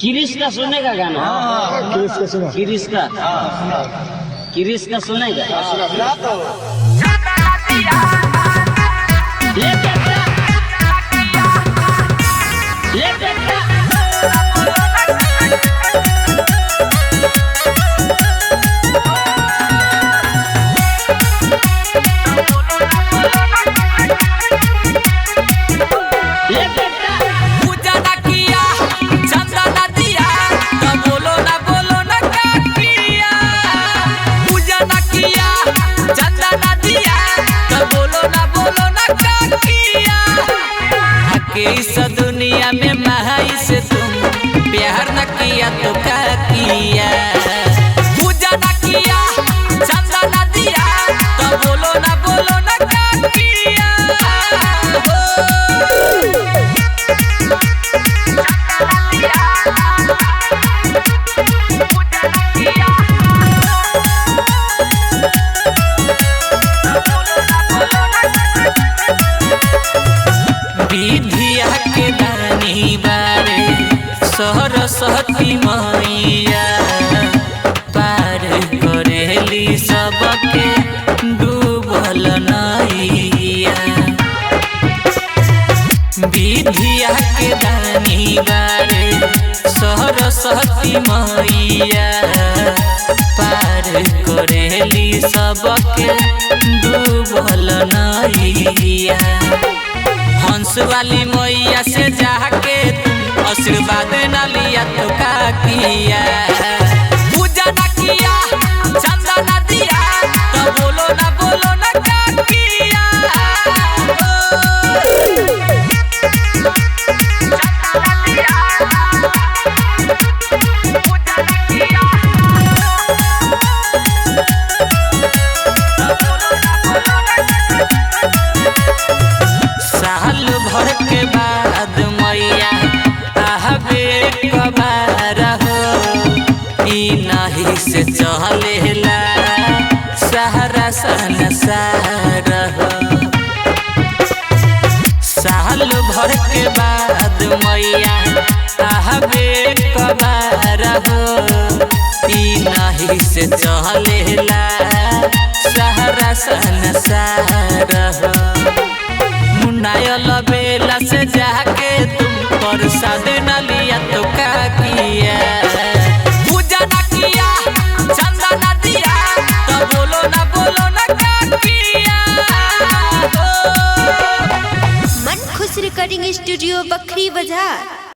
किरिश का सुनेगा गाना? किरिश का सुना। किरिश का, किरिश का सुनेगा? ले बेटा, ले बेटा। ले बेटा। पूजा ना किया, चंदा ना दिया, तो बोलो ना क्या किया। पूजा ना किया, चंदा ना दिया, तो बोलो ना क्या किया। आके इस दुनिया में महाई से तुम प्यार ना किया तो क्या किया। पूजा ना किया, चंदा ना दिया, तो बोलो ना क्या किया। हो। विधिया के दानी बारे सरस्वती मैया, पार करेली सबके डूबल नैया। विधिया के दानी बारे सरस्वती मैया, पार करेली सबके डूबल नैया। हंस वाली मैया से जाके तुम आशीर्वाद न लिया तो का किया। पूजा ना किया, चंदा ना दिया, तो बोलो ना क्या किया। साल भर के बाद मैया आवे कबार हो, ई नहीं से चलेला सहारा संसार हो। साल भर के बाद मैया आवे कबार हो, ई नहीं से चलेला सहारा संसार हो। मुनायल बेला से जाके तुम प्रसाद न लिया तो का किया। पूजा ना किया, चंदा ना दिया, तो बोलो ना क्या किया। मन खुश रिकॉर्डिंग स्टूडियो बखरी बाजार।